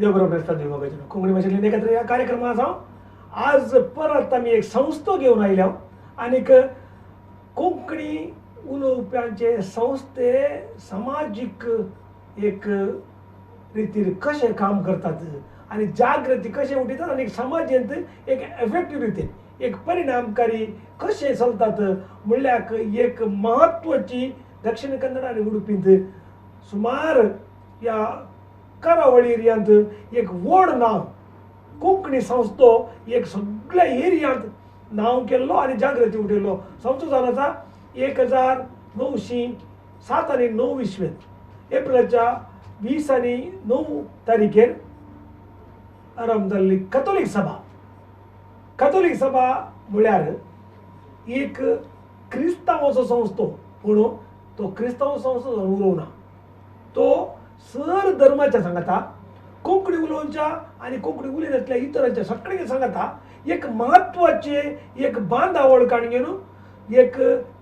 देव बरो क्रिस्तांव देव मोगाचें कोंकणी भाशेंतल्यान एकत्र ह्या कार्यक्रमांत हांव आज परत आमी एक संस्था घेवन आयल्या आनीक कोंकणी उलोवप्यांचे संस्थे समाजीक एक रितीर कशें काम करतात आनी जागृती कशें उठयतात आनी समाजेंत एक एफेक्टीव रितीन एक परिणामकारी कशें चलतात म्हणल्यार एक म्हत्वाची दक्षिण कन्नड आनी उडुपींत सुमार ह्या करावळी एरियांत एक व्हड नांव कोंकणी संस्थो एक सगळ्या एरियांत नांव केल्लो आनी जागृती उठयल्लो संस्थो जावन आसा 1907 आनी 9 इसवेंत एप्रिलाच्या 20 आनी 9 तारीखेर आरंभ जाल्ली कथोलीक सभा. कथोलीक सभा म्हळ्यार एक क्रिस्तांवाचो संस्थो, पूण तो क्रिस्तांव संस्थो जावन उरोवना, तो सर धर्माच्या सांगता, कोंकणी उलोवच्या आनी कोंकणी उलयनासल्या इतरांच्या सगळ्यांच्या सांगता एक म्हत्वाचे एक बांदावळ काण घेवन एक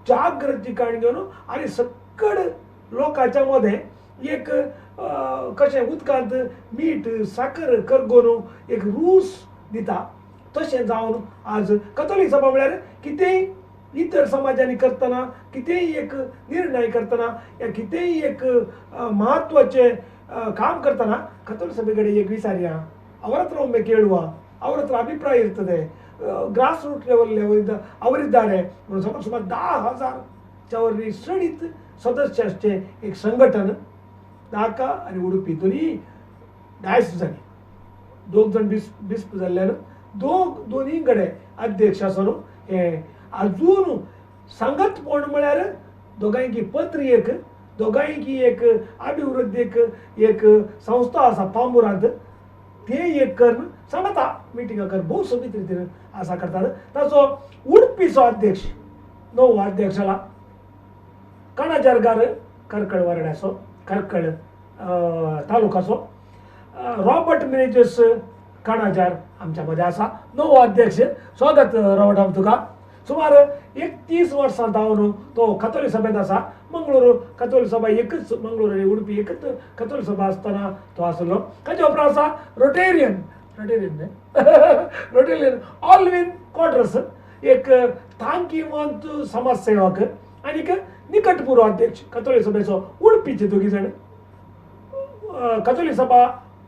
जागृती काण घेवन आनी सगळ लोकांच्या मदें एक कशें उदकांत मीठ साकर करगोवन एक रूस दिता तशें जावन आज कथोलीक सभा म्हळ्यार कितेंय इतर समाजांनी करतना कितेंय एक निर्णय करतना या कितेंय एक म्हत्वाचें काम करतना कथोलीक सभे कडेन एक विचारया, ಅವರ ಹತ್ರ ಒಮ್ಮೆ ಕೇಳುವ, ಅವರ ಹತ್ರ ಅಭಿಪ್ರಾಯ ಇರ್ತದೆ, ಗ್ರಾಸ್ ರೂಟ್ ಲೆವೆಲ್ ಅವರಿದ್ದಾರೆ. ಸುಮಾರು ಸುಮಾರು 10,000 वरवीं सडीत सदस्य आसचें एक संघटन दाका आनी उडुपी दोनी डायसिसांनी दोग जाण बिस्प जाल्ल्यान दोनी कडेन अध्यक्ष आसा न्हू. हें अजून सांगतपण म्हळ्यार दोगांयकी पत्र एक, दोगांयकी एक अभिवृद्धी एक एक संस्था आसा पांबुरांत, ते एक करून सांगता मिटिंगा कर भोव सोबीत रितीन आसा करतात. ताचो उडपीचो अध्यक्ष नवो अध्यक्ष जाला कणाजारगार करकळ वारड्याचो, करकळ तालुकाचो रॉबर्ट मिनेजस कणाजार आमच्या मदें आसा नवो अध्यक्ष. स्वागत रॉबर्ट आम तुका. सुमार 31 वर्सां जावन तो कथोलीक सभेंत आसा. मंगळूर कथोलीक सभा एकच, मंगळूर आनी उडपी एकच कथोलीक सभा आसतना तो आसलो. ताचे उपरांत आसा रोटेरियन, रोटेरियन न्हय रोटेरियन ऑलविन क्वाड्रस एक तांकीवंत समाजसेवक आनीक निकटपूर्व अध्यक्ष कथोलीक सभेचो उडपीचे दोगी जाण. कथोलीक सभा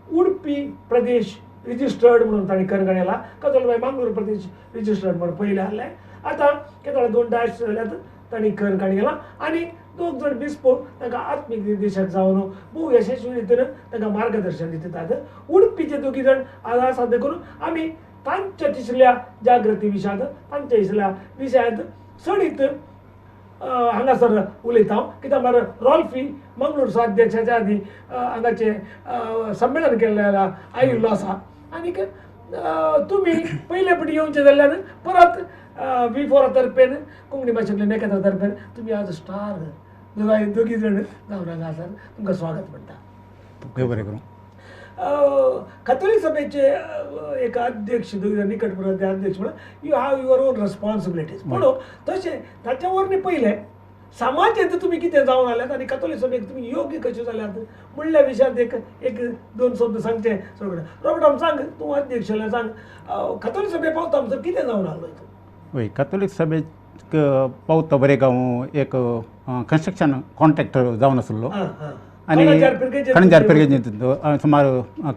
उडपी प्रदेश रिजिस्टर्ड म्हणून तांणी करंगण केला. कथोलीक सभा मंगळूर प्रदेश रिजिस्टर्ड म्हणून पयलें आहलें. आतां केदोळा 2 डायस जाल्यात तांणी करंगण केला आनी दोग जाण बिस्पो तांकां आत्मीक निर्देशक जावन भोव यशस्वी रितीन तांकां मार्गदर्शन दितात. उडपीचे दोगी जाण आज आसा देखून आमी तांच्या तिसल्या जागृती विशयांत, तांच्या इसल्या विशयांत चडीत हांगासर उलयता हांव. कित्याक म्हळ्यार रॉल्फी मंगळूरचो अध्यक्षाच्या आदी हांगाचें संमेलन केल्लें आयिल्लो आसा आनीक तुमी पयले फावटी येवचें जाल्ल्यान परत वी फोरा तर्फेन कोंकणी भाशेंतल्यान एकत्र तर्फेन तुमी आज स्टार दोगी जाण जावन हांगा आसात, तुमकां स्वागत म्हणटा. तुमकां बरें करूं. कथोलीक सभेचे एक अध्यक्ष दोगी जाण निकट अध्यक्ष म्हणून you have your own responsibilities, पूण तशें ताच्या वरवीं पयलें समाजांत तुमी कितें जावन आल्यात आनी कथोलीक सभेक तुमी योग्य कशें जाल्यात म्हणल्या विशयांत एक एक दोन शब्द सांगचे सगळें. रॉबर्ट आम सांग, तूं अध्यक्ष जाल्यार सांग, कथोलीक सभे पावता आमचो कितें जावन आसलो तूं? वय, कथोलीक सभेक पावता बरें हांव एक कन्स्ट्रक्शन कॉन्ट्रॅक्टर जावन आसलो आनी कणजार पिरगेज सुमार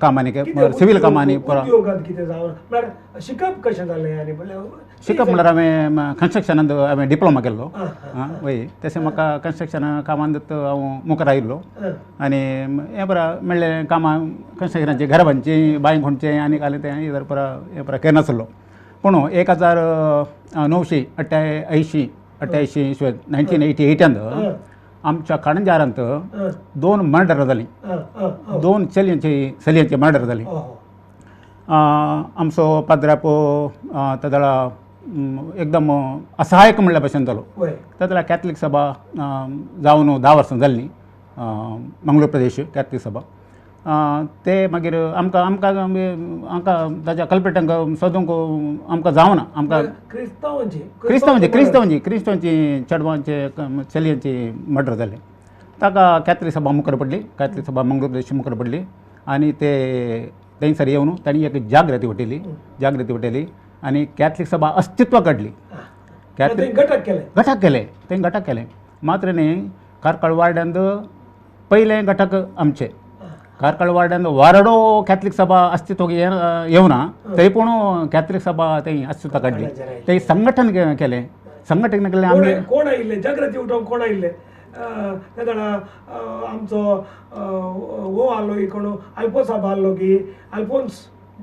कामांनी, सिवील कामांनी. उद्योगांत कितें जावन म्हळ्यार शिकप कशें जालें? आनी शिकप म्हळ्यार हांवें कन्स्ट्रक्शनांत हांवें डिप्लोमा केल्लो. वय, तशें म्हाका कन्स्ट्रक्शन कामांत हांव मुखार आयिल्लो आनी हें बरें मेळ्ळें कामां कन्स्ट्रक्शनाचें, घरां बांदचीं, बांय खोणचें आनी कालें तें हें पुरा हें पुरा केन्नासलो. पूण 1988 88 1988 आमच्या काणंजारांत 2 मर्डर जालीं, 2 चलयांची मर्डर जाली. आमचो पाद्रापो तेदळा एकदम असहायक म्हणल्या भशेन जालो. तेदळा कॅथलीक सभा जावन 10 वर्सां जाल्लीं, मंगळूर प्रदेश कॅथलीक सभा. ते मागीर आमकां आमकां आमकां ताच्या कल्पेटांक सोदूंक आमकां जावना. आमकां क्रिस्तांवांची क्रिस्तांवांची क्रिस्तांवांची क्रिस्तांवांची चेडवांचे चलयांची मर्डर जालें. ताका कॅथलीक सभा मुखार पडली, कॅथलीक सभा मंगळूर प्रदेश मुखार पडली आनी ते थंयसर येवन तांणी एक जागृती वटयली, जागृती वटयली आनी कॅथलीक सभा अस्तित्व काडली. कॅथलीक घटक केले, घटक केले, थंय घटक केले. मात्र न्ही कार्कळ वार्डांत पयलें घटक आमचे कार्कळ वार्डांत वारडो कॅथलीक सभा अस्तित्व येवना, थंय पूण कॅथलीक सभा थंय अस्तित्व काडली. थंय संघटन केलें, संघटन केलें. आमी कोण आयिल्ले जागृती उठोवंक कोण आयिल्ले? तेन्ना आमचो वो आहलो की कोण अल्फोन्साब आहलो की अल्फोन्स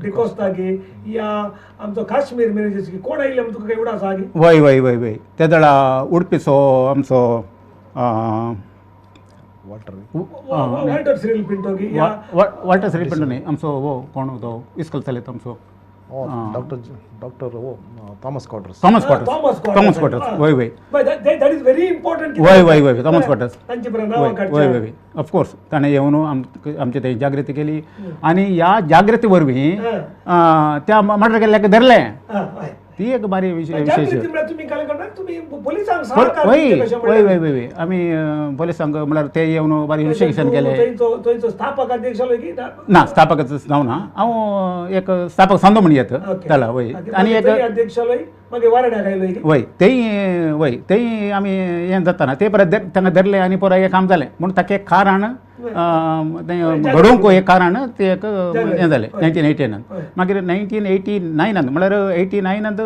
डिकोस्ता की या आमचो काश्मीर मिनेजीस की कोण आयिल्ले तुका काय उडा आसा की? वय वय वय वय तेदळा उडपीचो आमचो वॉल्टर सिरिल पिंटो की वॉल्टर सिरिल पिंटो न्ही आमचो वो कोण तो इस्कॉल चलयता आमचो डॉक्टर डॉक्टर वो Thomas Quadros, Thomas Quadros, Thomas Quadros. वय वय that is very important. वय वय वय थॉमस क्वाड्रस. वय वय वय ऑफकोर्स ताणें येवन आमचे थंय जागृती केली आनी ह्या जागृती वरवीं त्या मर्डर केल्ल्याक धरलें. ती एक बारी विशेष. वय वय वय वय आमी पोलिसांक म्हळ्यार ते येवन बारी इन्वेस्टिगेशन केलें. स्थापक अध्यक्ष ना, स्थापकाचो नांव ना, हांव एक स्थापक सांदो म्हण येता त्याला. वय आनी एक वय तेय वय तेय आमी हें जाताना ते परत तांकां धरले आनी परत हें काम जालें. म्हूण ताका एक कारण तें घडोवंक एक कारण तें एक हें जालें 1989. मागीर 1989 म्हळ्यार 89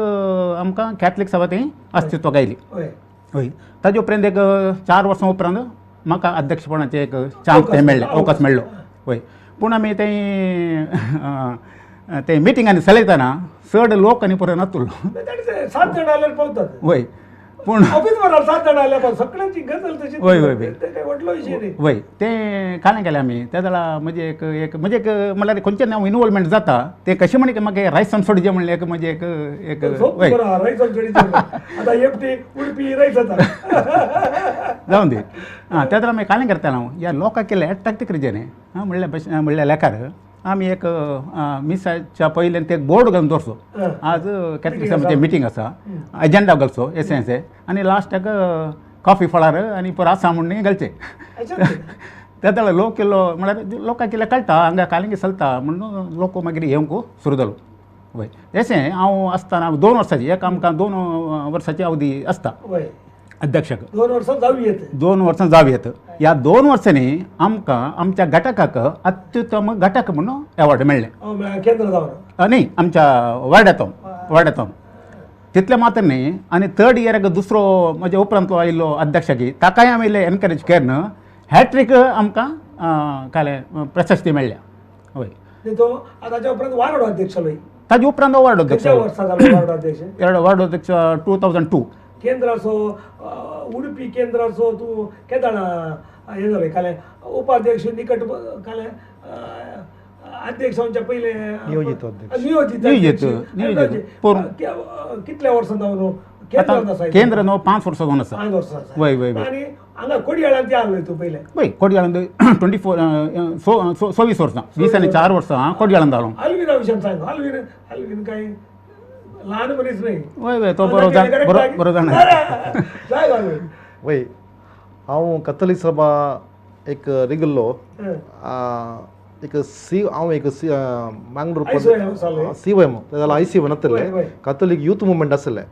आमकां कॅथलीक सभा थंय अस्तित्वाक आयली. हय, ताजे उपरांत एक 4 वर्सां उपरांत म्हाका अध्यक्षपणाचें एक चान्स थंय मेळ्ळें, अवकाश मेळ्ळो. वय पूण आमी थंय ते मिटिंगांनी चलयतना चड लोक आनी पुरो नातुल्लो. 7 जाण आल्यार पावतात. वय पूण ऑफिस 7 जाण आल्यार सगळ्यांची गजाल तशी. वय वय वय वय तें कालें केलें आमी. त्या जाल्यार म्हजें एक एक म्हजें एक म्हणल्यार खंयचें हांव इनवॉल्वमेंट जाता तें कशें म्हण म्हाका रायस सोडचें म्हणलें एक म्हजें एक एक वय जावन दी. आं, त्या जाल्यार आमी कालें करतालें हांव ह्या लोकांक केलें एट्राक्ट करचें न्ही. आं, म्हणल्या भशेन म्हणल्या लेखार आमी एक मिसाच्या पयल्यान ते एक बोर्ड घालून दवरचो. आज कॅथलीक सभेचें मिटींग आसा, एजेंडा घालचो एसे एसे आनी लास्टाक कॉफी फळार आनी परत आसा म्हूण घालचें. त्या जाल्यार लोक केल्लो म्हळ्यार लोकांक कितें कळटा हांगा कालिंगी चलता म्हणून लोक मागीर येवंक सुरू जालो. वय एशें हांव आसतना 2 वर्सांची एक आमकां 2 वर्सांची अवधी आसता अध्यक्षक. 2 वर्सां जावं येत, 2 वर्सां जावं येत. ह्या 2 वर्सांनी आमकां आमच्या घटकाक अत्युत्तम घटक म्हणून एवॉर्ड मेळ्ळें. न्ही आमच्या वार्डांत, वार्डांत तितलें मात्र न्ही. आनी थर्ड इयराक दुसरो म्हज्या उपरांतलो आयिल्लो अध्यक्षकी ताकाय आमी इल्लें एनकरेज करून हॅट्रीक आमकां कालें प्रशस्ती मेळ्ळ्या. वय ताच्या उपरांत वार्ड अध्यक्ष, ताजे उपरांत वार्ड अध्यक्ष वार्ड अध्यक्ष 2002 केंद्राचो उडपी केंद्राचो तूं केदाळा हें जालें कालें उपाध्यक्ष निकट कालें अध्यक्ष जावच्या पयलें नियोजीत नियोजीत कितल्या वर्सां जावन केंद्र न्हू 5 वर्सां जावन आसा. 5 वर्सां. वय वय आनी हांगा कोडयाळांत आसलो तूं पयलें? वय कोडयाळांत 24 24 वर्सां, 20 आनी 4 वर्सां कोडयाळांत जालो. अल्विना विशयान सांग. अल्विन अल्विन काय ल्हान मनीस न्ही. वय वय तो बरो बरो जाणा. वय हांव कथोलीक सभा एक रिगल्लो एक सी हांव एक सी मांगलोर सी वाय जाल्यार I C Y नासलें, कथोलीक यूथ मुवमेंट आसलें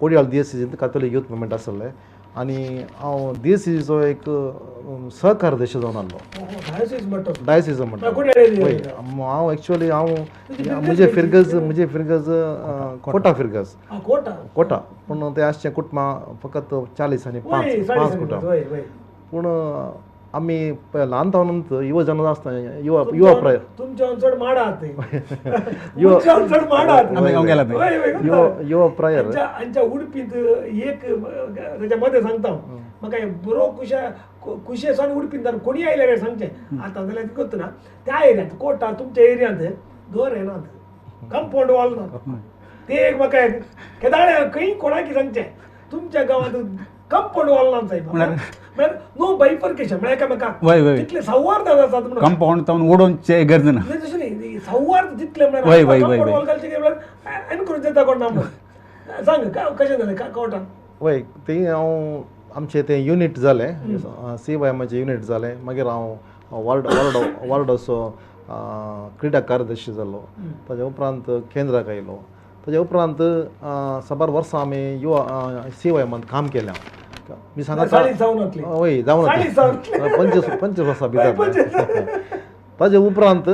कोडियाळ दियसीजींत कथोलीक यूथ मुवमेंट आसलें आनी हांव दियसीचो एक सहकार देश जावन आहलो डायसीज म्हणटा. वय हांव एक्चुअली हांव म्हजें फिरगज म्हजें फिरगज कोटा फिरगज कोटा पूण तें आसचें कुटुंबां फकत 40 आनी 5 कुटां. पूण आमी ल्हान जावन युवा जन आसता युवा युवा प्राय तुमच्या चड माडात युवा प्रायर आमच्या उडपींत एक ताच्या मदें सांगता म्हाका बरो कुशा कुशेसान उडपींत कोणी आयले काय सांगचें आतां जाल्यार कोत्ता ना त्या एरियांत कोटा तुमच्या एरियांत घर येनात कंपाउंड वॉल ना ते एक म्हाका केदाळे खंय कोणाकी सांगचें तुमच्या गांवांत कंपाउंड वॉल ना साहेब म्हळ्यार नो बायफर्केशन म्हळ्यार एकामेकांक तितले सौहार्द आसात म्हणून कंपाउंड तावन ओडोवचे गरज ना तशें न्ही सौहार्द जितले म्हळ्यार कंपाउंड वॉल घालचें म्हळ्यार एनकरेज जाता कोण ना म्हणून सांग कशें जालें कोटा. वय ती हांव आमचें तें युनीट जालें सी वाय एमाचें युनीट जालें मागीर हांव वार्ड वार्ड वार्डाचो क्रिडा कार्यदर्शी जालो. ताज्या उपरांत केंद्राक आयलो. ताज्या उपरांत साबार वर्सां आमी युवा सी वाय एमान काम केलें. मी सांगता वय जावन 25 वर्सां भितर. ताजे उपरांत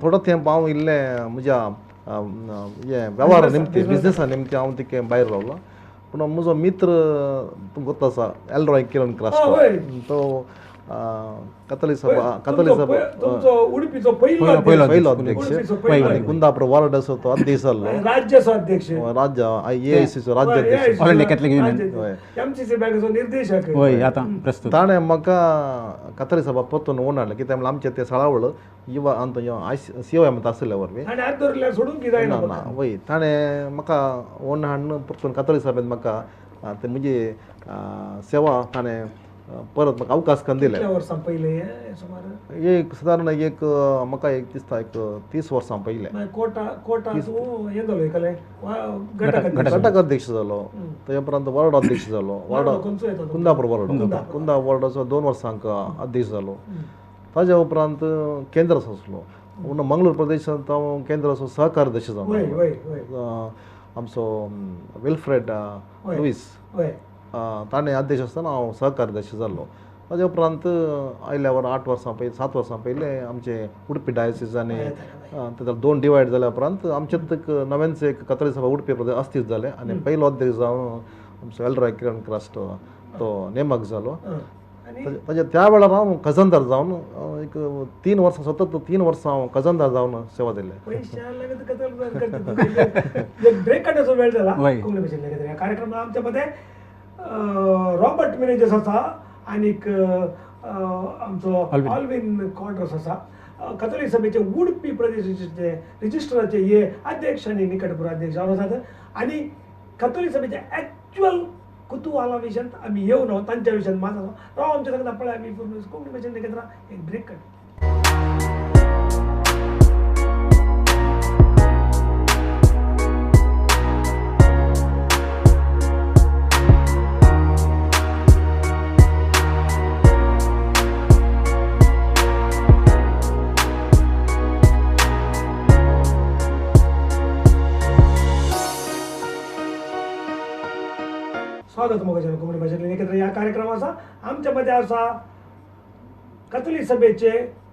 थोडो तेंप हांव इल्लें म्हज्या हें वेव्हारा निमते बिजनेसा निमते हांव तिके भायर रावलो. पूण म्हजो मित्र तुमकां गोत्त आसा एलरॉय किरण क्रास्टो, तो कथोलीक सभा कथोलीक सभा उडपीचो पयलो अध्यक्ष आनी कुंदापूर वार्डाचो तो अध्यक्ष जाल्लो, राज्याचो अध्यक्ष, राज्य एआयसीचो राज्य अध्यक्ष, all India Catholic union, MCC बँकेचो निर्देशक. वय आतां प्रस्तुत. ताणें म्हाका कथोलीक सभा परतून ओन कित्याक म्हणल्यार आमचें तें साळावळ युवा सी ओ एम आसले वरवीं ना ना वय ताणें म्हाका ओन हाडून परतून कथोलीक सभेन म्हाका ते म्हजी सेवा ताणें परत म्हाका अवकाश करून दिले. वर्सां पयलें सुमार एक सादारण एक म्हाका एक दिसता एक 30 वर्सां पयलें कोटा कोटा हें जालो एकलें घटक अध्यक्ष जालो. ताज्या उपरांत वॉर्ड अध्यक्ष जालो. वॉर्ड कुंदापूर वॉर्ड, कुंदापूर वॉर्डाचो 2 वर्सांक अध्यक्ष जालो. ताज्या उपरांत केंद्राचो आसलो पूण मंगळूर प्रदेशांत हांव केंद्राचो सहकार अध्यक्ष जालो. आमचो विल्फ्रेड लुईस ताणें अध्यक्ष आसतना हांव सहकार अध्यक्ष जाल्लो. ताज्या उपरांत आयल्यावर 8 वर्सां पयलीं 7 वर्सां पयलीं आमचें उडपी डायसीस आनी ताका 2 डिवायड जाल्या उपरांत आमचें एक नव्यानच एक कथोलीक सभा उडपी प्रदेश अस्तित्व जालें आनी पयलो अध्यक्ष जावन आमचो एलरॉय किरण क्रास्टो तो नेमक जालो. ताज्या त्या वेळार हांव खजानदार जावन एक 3 वर्सां सतत 3 वर्सां हांव खजानदार जावन सेवा दिले. ब्रेक काडण्याचो वेळ जाला. कोंकणी भाशेंतल्या कार्यक्रमात आमच्या मध्ये रॉबर्ट मिनेजस आसा आनीक आमचो ऑल्विन क्वाड्रस आसा. कथोलीक सभेचे उडपी प्रदेशाचे रजिस्टराचे हे अध्यक्ष आनी निकटपूर अध्यक्ष जावन आसात आनी कथोलीक सभेचे एक्च्युअल कुतुहाला विशयांत आमी येवन तांच्या विशयांत मात आसा. राव आमच्या सांगता पळय आमी कोंकणी भाशेन एक ब्रेक काडटा. स्वागत मोगाच्या कोंकणी भाशेंतल्यान एकत्र ह्या कार्यक्रम आसा. आमच्या मध्ये आसा कथोलीक सभेचे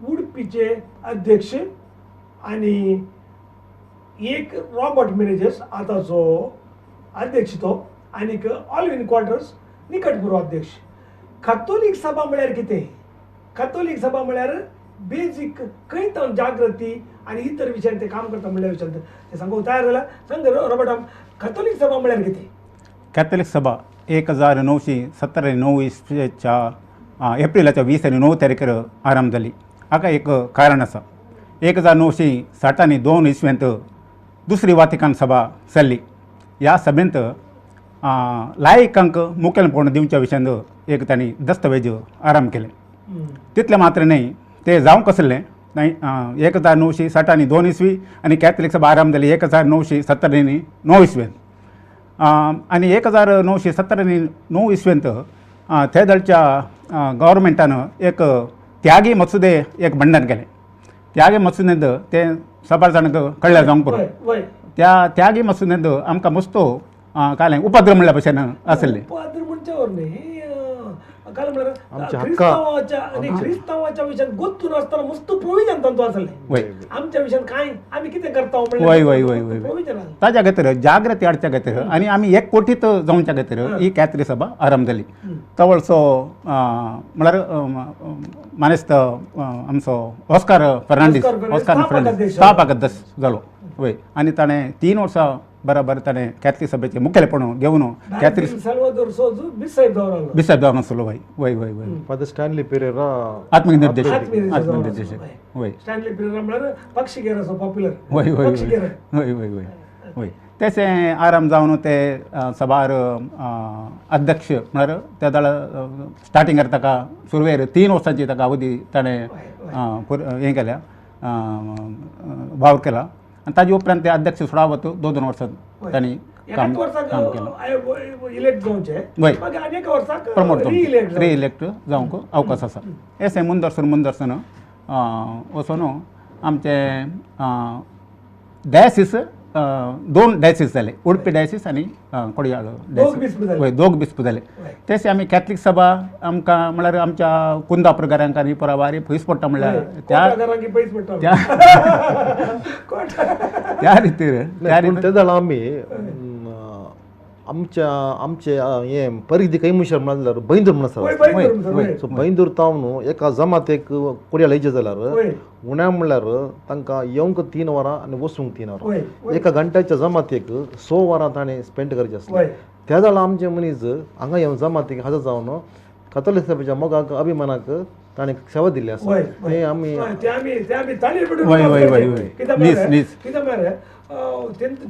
उडपीचे अध्यक्ष आनी एक रॉबर्ट मिनेजस आतांचो अध्यक्ष तो आनीक ऑल्विन क्वाड्रस निकटपूर्व अध्यक्ष. कथोलीक सभा म्हळ्यार कितें? कथोलीक सभा म्हळ्यार बेजीक खंय तावन जागृती आनी इतर विशयान ते काम करता म्हणल्या विशयान ते सांगूंक तयार जाला. सांग रॉबर्ट, कथोलीक सभा म्हळ्यार कितें? कॅथलिक सभा 1979 इसवेच्या एप्रिलाच्या 20 आनी 9 तारखेर आरंभ जाली. हाका एक कारण आसा. 1962 इसवेंत दुसरी वातिकान सभा जाल्ली. ह्या सभेंत लायकांक मुखेलपण दिवच्या विशयांत एक तांणी दस्तावेज आरंभ केले. तितलें मात्र न्हय ते जावंक आसलें 1962 इसवी आनी कॅथलिक सभा आरंभ जाली 1979 इसवेंत आनी 1979 इसवेंत ते दळच्या गव्हर्मेंटान एक त्यागी मसुदे एक मंडन केलें. त्यागी मसुदेंत तें साबार जाणांक कळ्ळें जावंक पुरो. त्या त्यागी मसुदेंत आमकां मस्तो कालें उपद्र म्हणल्या भशेन आसलें. उपद्र म्हणचे न्ही काल म्हळ्यार क्रिस्तांवाच्या आनी क्रिस्तांवाच्या विशयान गोत्तून आसतना मस्त प्रोविजन तांचो आसलें. आमच्या विशयान कांय आमी कितें करता वय वय वय वय ताज्या खातीर जागृती हाडच्या खातीर आनी आमी एक कोटीत जावच्या खातीर ही कॅथलिक सभा आरंभ जाली. तवळचो म्हळ्यार मानेस्त आमचो ऑस्कार फर्नांडीस, ऑस्कार फर्नांडीस स्थापक अध्यक्ष जालो. वय आनी ताणें 3 वर्सां बराबर ताणें कॅथलिक सभेचें मुखेलपण घेवन कॅथलिक बिसायब जावन आसलो. वय वय वय वय फादर स्टॅनली पेरेरा आत्मनिर्देशक, आत्मनिर्देशक वय स्टॅनली पेरेरा म्हळ्यार पक्षीगेर पॉप्युलर. वय वय वय वय वय वय तशें आराम जावन ते साबार अध्यक्ष म्हळ्यार त्या वेळार स्टार्टिंगार ताका सुरवेर 3 वर्सांची ताका अवधी ताणें हें केल्या वावर केला आनी ताजे उपरांत ते अध्यक्ष सोडावत 2-2 वर्सां तांणी काम केलें. वय प्रमोट रिइलेक्ट जावंक अवकाश आसा. अशें मुंदर्सन मुंदर्सन वचून आमचे डायसिस 2 डायसिस जाले, उडपी डायसिस आनी कोडियाळ डायसिस, वय दोग बिस्प जाले. तशें आमी कॅथलीक सभा आमकां म्हळ्यार आमच्या कुंदापूर घरांक आनी पुरावारी पयस पडटा म्हळ्यार त्या त्या रितीर ते जाल्यार आमी आमच्या आमचे हे परिधी खंय मुशार म्हणल्यार बैंदूर म्हणून आसा. सो बैंदूर तावन एका जमातेक कोडियाळ येयचें जाल्यार उण्या म्हणल्यार तांकां येवंक 3 वरां आनी वचूंक 3 वरां, एका घंट्याच्या जमातेक 6 वरां ताणें स्पेंड करचें आसलें. त्या जाल्यार आमचे मनीस हांगा येवन जमातेक हाजर जावन कथोलीक सभेच्या मोगाक अभिमानाक ताणें सेवा दिल्ली आसा. ते आमी कितें म्हळ्यार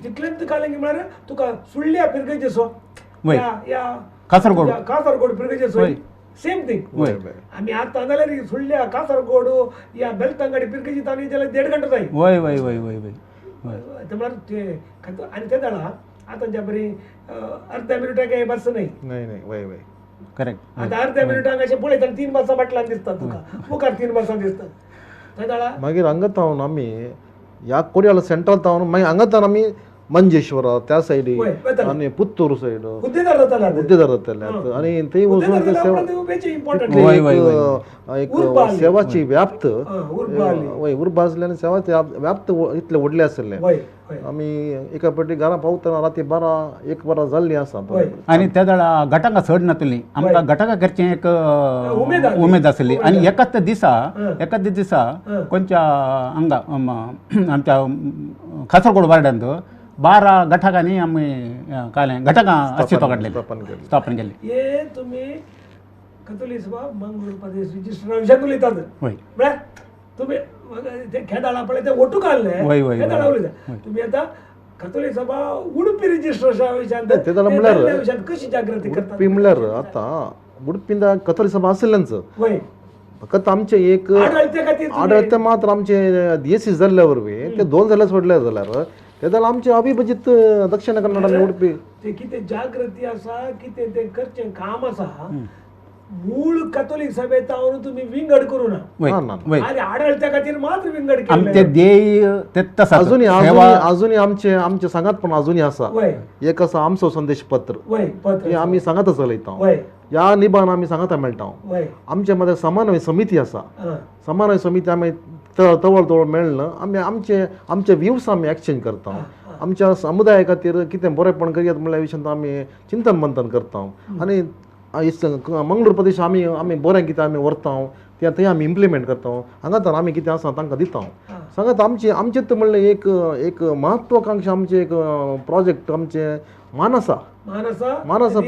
तितलेंच कालेंगी म्हळ्यार तुका सुळ्ळ्या पिरगेचे सो या कासरगोड कासरगोड पिरगेचे सो सेम थिंग. आमी आतां जाल्यार सुळ्ळ्या कासरगोड या बेलतंगाडी पिरगेची तांणी जाल्यार 1.5 घंटो जाय. वय वय वय वय वय ते म्हळ्यार ते आनी ते जाणा आतांच्या बरी अर्ध्या मिनटाक बस न्हय. न्हय वय वय करेक्ट. आतां अर्ध्या मिनटाक अशें पळयता 3 बसां फाटल्यान दिसतात तुका, मुखार 3 बसां दिसतात. ते जाणा मागीर हांगा तावन आमी ह्या कोडियाळ सेंट्रल तावन मागीर हांगा तावन आमी मंजेश्वर त्या सायडी आनी पुत्तूर सायड हुद्देदार जाताले आनी थंय वचून एक सेवाची व्याप्त वय उर्बा आसली आनी सेवाची व्याप्त इतले व्हडले आसले. आमी एका फावटी घरा पावतना राती 12-1 वरां जाल्लीं आसा. आनी त्या वेळार गटांका चड नातली, आमकां गटांका करचें एक उमेद आसली. आनी एकाच दिसा एकाच दिसा खंयच्या हांगा आमच्या कासरगोड वार्डांत 12 गटाकांनी आमी कालें घटकां अस्तित्व काडलें, स्थापन केल्लें. हे तुमी कथोलीक सभा मंगळूर प्रदेश रिजिस्टर विशयान उलयतात म्हळ्यार तुमी ते खेदाळा पळय ते ओटू काडले खेदाळा उलयता तुमी. आतां कथोलीक सभा उडपी रिजिस्ट्रेशना विशयान विशयान कशी जागृती करता? उडपी म्हणल्यार आतां उडपीन कथोलीक सभा आशिल्लेंच, फकत आमचे एक आडळते मात्र आमचे डीएससी जाल्ल्या वरवीं ते 2 जाल्यार सोडले जाल्यार ते जाल्यार आमचे अविभजीत दक्षिण कन्नड आनी उडपी ते कितें जागृती आसा, कितें तें करचें काम आसा. मूळ कथोलीक सभेतावन तुमी विंगड करू ना आनी आडळत्या खातीर मात्र विंगड केलें. आमचे ध्येय तेच आसा अजूनय अजूनय आमचे आमचे सांगात पण अजूनय आसा. एक आसा आमचो संदेश पत्र, हे आमी सांगात चलयता, ह्या निबान आमी सांगाता मेळटा. आमचे मदें समन्वय समिती आसा, समन्वय समिती आमी तवळ तवळ मेळना आमी आमचे आमचे व्यूज आमी एक्सचेंज करता. आमच्या समुदाया खातीर कितें बरेंपण करयात म्हणल्या विशयांत आमी चिंतन मंथन करता. आनी मंगळूर प्रदेश आमी आमी बरें कितें आमी व्हरता तें थंय आमी इम्प्लिमेंट करता. हांगा तर आमी कितें आसा तांकां दिता. सांगात आमची आमचें म्हणलें एक एक महत्वाकांक्षा आमचें एक प्रोजेक्ट आमचें मानसा मानसा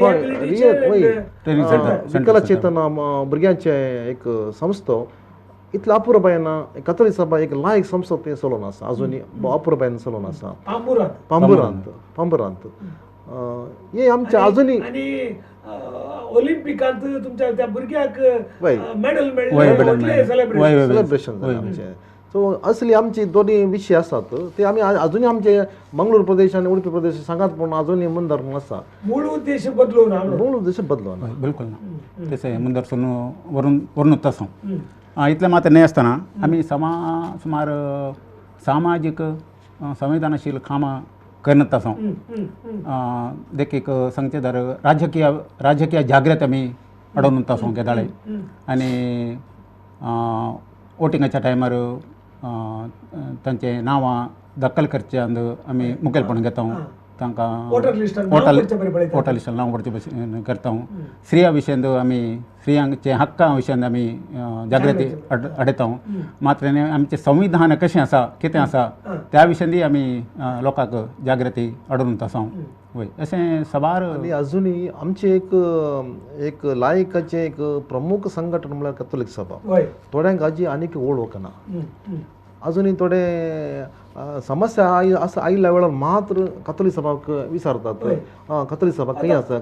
विकलचेतना भुरग्यांचें एक संस्था इतले अपुरबायेन कथोलीक सभा एक लायक संस्था तें चलोवन आसा अजुनूय अपुरबायेन चलोवन आसा पांबुरांत पांबुरांत हे आमचे अजुनूय. ऑलिम्पिकांत तुमच्या त्या भुरग्याक मेडल मेळ्ळें, सेलिब्रेशन जालें आमचें. सो असली आमची दोनी विशय आसात ते आमी अजुनूय आमचे मंगळूर प्रदेश आनी उडपी प्रदेश सांगात पूण अजुनूय मुंदर आसा. मूळ उद्देश बदलून मूळ उद्देश बदलून बिलकुल ना तशें मुंदरसून व्हरून व्हरून आसा. इतलें मात्र न्हय आसतना आमी सुमार सामाजीक संवेदनशील कामां करत आसा. देखीक सांगचें जाल्यार राजकीय राजकीय जागृती आमी हाडून आसा केदाळे आनी वोटिंगाच्या टायमार तांचे नांवां दखल करचे आमी मुखेलपण घेता. तांकां वोटर लिस्टान नांव पडचे भशेन करता. स्त्रिया विशयांत आमी स्त्रियांचे हक्का विशयांत आमी जागृती हाडयता. मात्र आमचें संविधान कशें आसा कितें आसा त्या विशयांतूय आमी लोकांक जागृती हाडून आसा. वय अशें साबार. आनी अजुनूय आमचें एक एक लायकाचें एक प्रमुख संघटन म्हळ्यार कथोलीक सभा. थोड्यांक हाजी आनीक वळख ना, अजुनूय थोडे समस्या आसा आयिल्ल्या वेळार मात्र कथोलीक सभाक विचारतात, कथोलीक सभा खंय आसा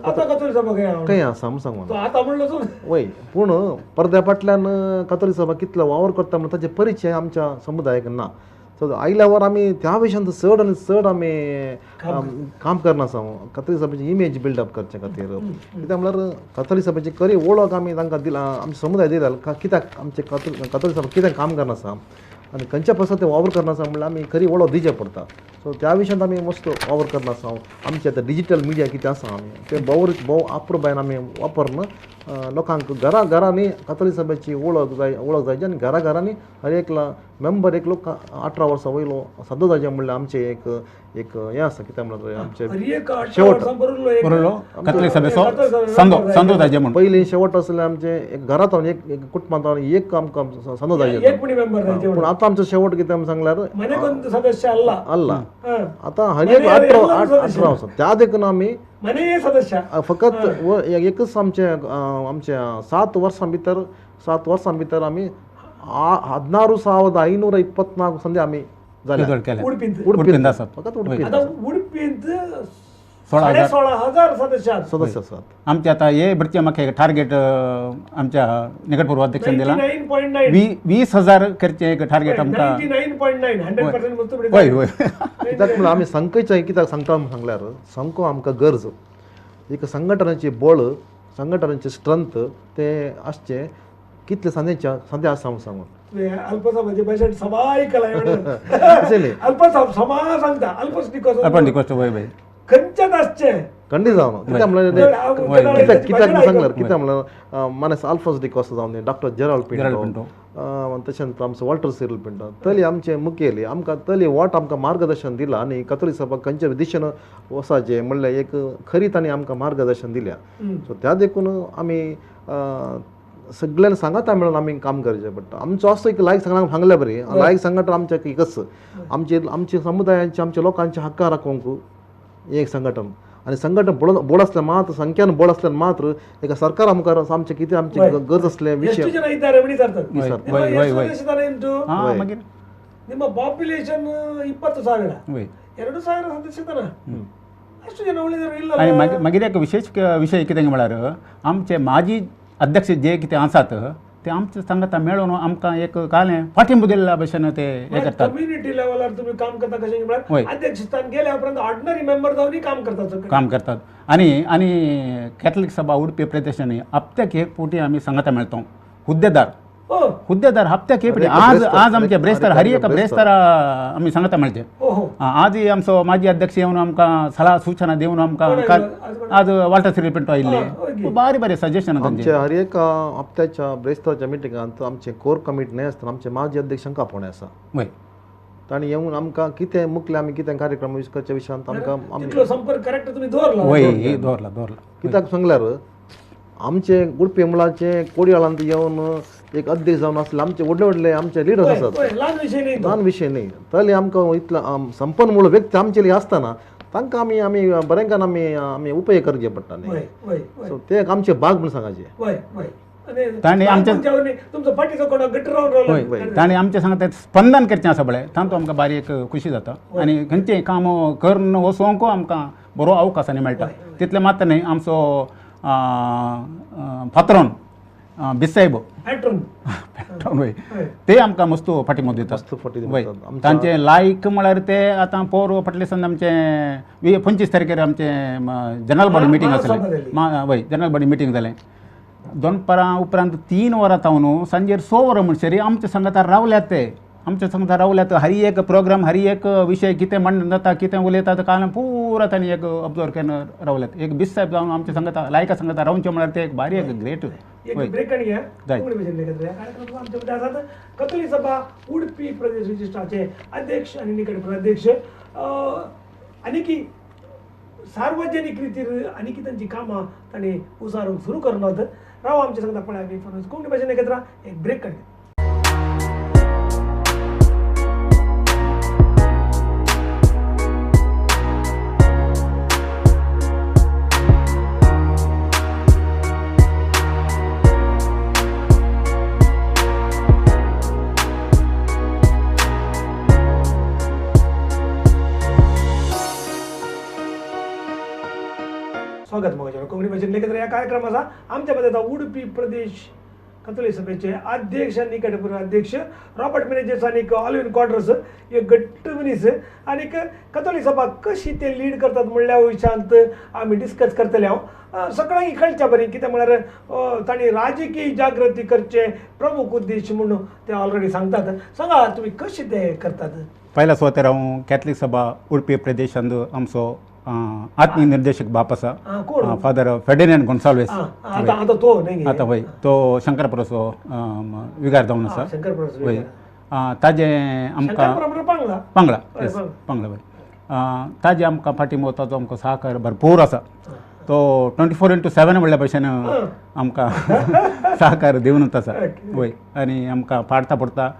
खंय आसा म्हूण सांगून. वय पूण पडद्या फाटल्यान कथोलीक सभा कितलो वावर करता म्हण ताचे परिचय आमच्या समुदायाक ना. सो आयल्यावर आमी त्या विशयांत चड आनी चड आमी काम करना आसा कथोलीक सभेची इमेज बिल्डअप करचे खातीर. कित्याक म्हळ्यार कथोलीक सभेची खरी वळख आमी तांकां दिला, आमचे समुदाय दिला कित्याक आमचे कथोलीक सभा कित्याक काम करना आसा. आनी खंयच्या पासत तें वावर करना आसा म्हणल्यार आमी खरी वळख दिवचें पडटा. सो त्या विशयांत आमी मस्त वावर करना आसा. आमचे आतां डिजिटल मिडिया कितें आसा आमी तें भोव भोव अप्रुबायन आमी वापरून लोकांक घरा घरांनी कथोलीक सभेची वळख जाय, वळख जायची आनी घरा घरांनी हर एकला मेंबर एकलो 18 वर्सां वयलो सद्दां जायचें म्हणल्यार आमचें एक एक हें आसा कितें म्हणल्यार आमचें शेवट पयलीं शेवट आसलें आमचें एक घरांत एक कुटुंबांत एक आमकां संदो जायचे, पूण आतां आमचो शेवट कितें सांगल्यार अल्ला आतां हर एक 18 वर्सां त्या देखून आमी फकत एकच आमचे आमच्या 7 वर्सां भितर 7 वर्सां भितर आमी 16,524 संदी आमी 16,000 सदस्य आसात आमचे. आतां हे भरचे म्हाका एक टार्गेट आमच्या निकटपूर्व अध्यक्षान दिला 20,000 करचें एक टार्गेट आमकां. हय हय, कित्याक म्हणल्यार आमी संख्येचें कित्याक सांगता सांगल्यार सामको आमकां गरज एक संघटनाची बळ, संघटनाचें स्ट्रेंथ तें आसचें कितले संदेच्या संदे आसा हांव सांगून अल्पसभाचे भाशण सबाय कला अल्पसभ समा सांगता अल्पस खंयच्याच आसचें खंडीत जावन कित्याक म्हणल्यार कित्याक सांगल्यार कित्याक म्हणल्यार मानस अल्फोन्स डिकोस्ता जावन डॉक्टर जेराल्ड पिंटो, तशेंच आमचो वॉल्टर सिरिल पिंटो तली आमचे मुखेली आमकां तली वाट आमकां मार्गदर्शन दिलां आनी कथोलीक सभा खंयच्या दिशेन वचपाचें म्हणल्यार एक खरी तांणी आमकां मार्गदर्शन दिल्या. सो त्या देखून आमी सगळ्यांनी सांगाता मेळून आमी काम करचें पडटा. आमचो असो एक लायक संघटन सांगल्या बरी लायक संघटन आमचें एकच आमचे आमचे समुदायांचे आमच्या लोकांचे हक्क राखूंक एक संघटन आनी संघटन बोड बोड आसल्यार मात्र संख्यान बोड आसल्यार मात्र एका सरकारा मुखार आमचें कितें आमचें गरज आसलें विशय ನಿಮ್ಮ ಪಾಪ್ಯುಲೇಷನ್ 20,000 2,000 ಸದಸ್ಯತನ ಅಷ್ಟು ಜನ ಉಳಿದರು ಇಲ್ಲ. आनी मागीर एक विशेष विशय कितें म्हळ्यार आमचे माजी अध्यक्ष जे कितें आसात ते आमचे सांगता मेळून आमकां एक कालें फाटीं दिल्ल्या भशेन ते हें करतात. कम्युनिटी लेवलार तुमी काम करता कशें म्हळ्यार अध्यक्ष स्थान गेल्या उपरांत ऑर्डिनरी मेंबर जावन काम करतात काम करतात. आनी आनी कॅथलिक सभा उडपी प्रदेशांनी हप्त्याक एक फावटी आमी सांगता मेळटा हुद्देदार हुद्देदार हप्त्याक एक फावटी आज आज आमचे ब्रेस्तार हर एका ब्रेस्तारा आमी सांगता मेळचे. आजय आमचो माजी अध्यक्ष येवन आमकां सलाह सूचना दिवन आमकां आज वॉल्टर सिरिल पिंटो आयिल्ले बारी बरे सजेशन आमचे हर एका हप्त्याच्या ब्रेस्ताराच्या मिटिंगांत आमचे कोर कमिटी न्हय आसतना आमचे माजी अध्यक्षांक आपोवणें आसा. वय तांणी येवन आमकां कितें मुखलें आमी कितें कार्यक्रम करच्या विशयांत आमकां संपर्क करेक्ट तुमी दवरला. वय दवरला दवरला. कित्याक सांगल्यार आमचे उडपी मुळाचे कोडयाळांत येवन एक अध्यक्ष जावन आसले आमचे व्हडले व्हडले आमचे लिडर्स आसात, ल्हान विशय न्ही तरी आमकां इतलो संपन्न मूळ व्यक्ती आमचे आसतना तांकां आमी आमी बरेंकान आमी आमी उपयोग करचे पडटा न्ही. सो ते एक आमचे भाग म्हूण सांगाचे. तांणी आमचे तांणी आमचें सांगता स्पंदन करचें आसा पळय तांतूत आमकां बारी एक खुशी जाता आनी खंयचें काम करून वचोंक आमकां बरो अवकाश आनी मेळटा. तितलें मात्र न्ही आमचो पात्रोन बिसायब पॅट्रन वय ते आमकां मस्त फाटीमोद दितात. वय तांचे लायक म्हळ्यार ते आतां पोर फाटले सन आमचें 25 तारखेर आमचें जनरल बॉडी मिटींग आसलें. वय जनरल बॉडी मिटींग जालें दनपारां उपरांत 3 वरां जावन सांजेर 6 वरां म्हणसर आमच्या सांगाता रावल्यात ते आमच्या सांगाता रावल्यात. हर एक प्रोग्राम हर एक विशय कितें मांडून जाता कितें उलयतात काल पुरा तांणी एक ऑब्जर्व करून रावल्यात. एक बीस साहेब जावन आमच्या सांगाता लायका सांगाता रावचें म्हळ्यार ते एक बारी एक ग्रेट. एक ब्रेक आणि घ्या. कथोलिक सभा उडपी प्रदेश विशिष्टाचे अध्यक्ष आणि निकट अध्यक्ष आनी सार्वजनिक रितीर आनी तांची कामां तांणी उसारूंक सुरू करून राव आमच्या सांगता पळय आमी कोंकणी भाशेन एकत्र एक ब्रेक काडली. स्वागत मग कोंकणी भाशेन एकत्र ह्या कार्यक्रमाचा आमच्या मध्ये उडपी प्रदेश कथोलिक सभेचे अध्यक्ष निकटपूर्व अध्यक्ष रॉबर्ट मिनेजेस आनी ऑलिव्हिन क्वाड्रस हे घट्ट मनीस आनी कथोलिक सभा कशी ते लीड करतात म्हणल्या विशयांत आमी डिस्कस करतले. हांव सगळ्यांक कळच्या बरी कितें म्हळ्यार तांणी राजकीय जागृती करचे प्रमुख उद्देश म्हणून ते ऑलरेडी सांगतात. सांगा तुमी कशें ते करतात? पयल्या सुवातेर हांव कॅथलीक सभा उडपी प्रदेशांत आमचो आत्मीय निर्देशक बाप आसा फादर फेर्डिनंड गोन्साल्वीस. आतां तो आतां वय तो शंकरपुराचो विगार जावन आसा. वय ताजें आमकां पांगळा पांगळा वय ताजें आमकां फाटीं ताचो आमकां सहकार भरपूर आसा. तो 24x7 म्हणल्या भशेन आमकां सहकार दिवनूच आसा. वय आनी आमकां पाडता पडटा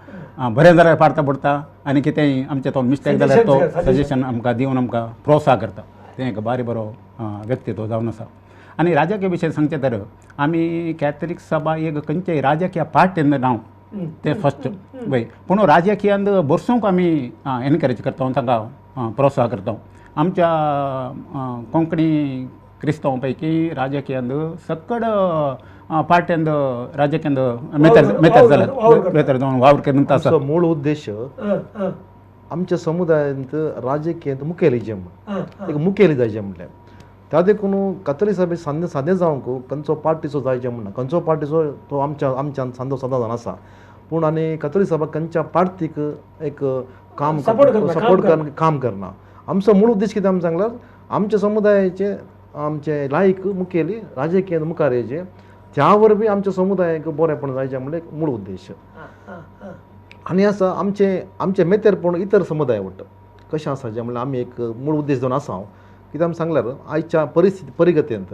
बरें जाल्यार पाडता पडटा आनी कितेंय आमचें तो मिस्टेक जाल्यार तो सजेशन आमकां दिवन आमकां प्रोत्साह करता. तें एक बारी बरो व्यक्तित्व जावन आसा. आनी राजकीय विशय सांगचें तर आमी कॅथलीक सभा एक खंयच्याय राजकीय पार्टीन नांव तें फर्स्ट वय पूण राजकीयांत बरसूंक आमी एनकरेज करता, तांकां प्रोत्साह करता. आमच्या कोंकणी क्रिस्तांव पैकी राजकीयांत सकड पार्ट्यांत राजकीयांत मेतर जाल्यात मेतर जावन वावर करून आसा. मूळ उद्देश आमच्या समुदायांत राजकीयांत मुखेली जे म्हण एक मुखेली जायचे म्हणल्यार त्या देखून कथोलीक सभे सादें सादें जावंक खंयचो पार्टीचो जायचे म्हणना, खंयचो पार्टीचो तो आमच्या आमच्यान सांदो सदां जावन आसा. पूण आनी कथोलीक सभा खंयच्या पार्टीक एक काम सपोर्ट करून काम करना. आमचो मूळ उद्देश कितें आमी सांगल्यार आमच्या समुदायाचे आमचे लायक मुखेली राजकीय मुखार येयचे त्या वरवीं आमच्या समुदायाक बरेंपण जायचें म्हणल्यार मूळ उद्देश. आनी आसा आमचें आमचें मेतेरपण इतर समुदाय वट्ट कशें आसा जें म्हणल्यार आमी एक मूळ उद्देश जावन आसा. हांव कितें आमी सांगल्यार आयच्या परिस्थिती परिगतेंत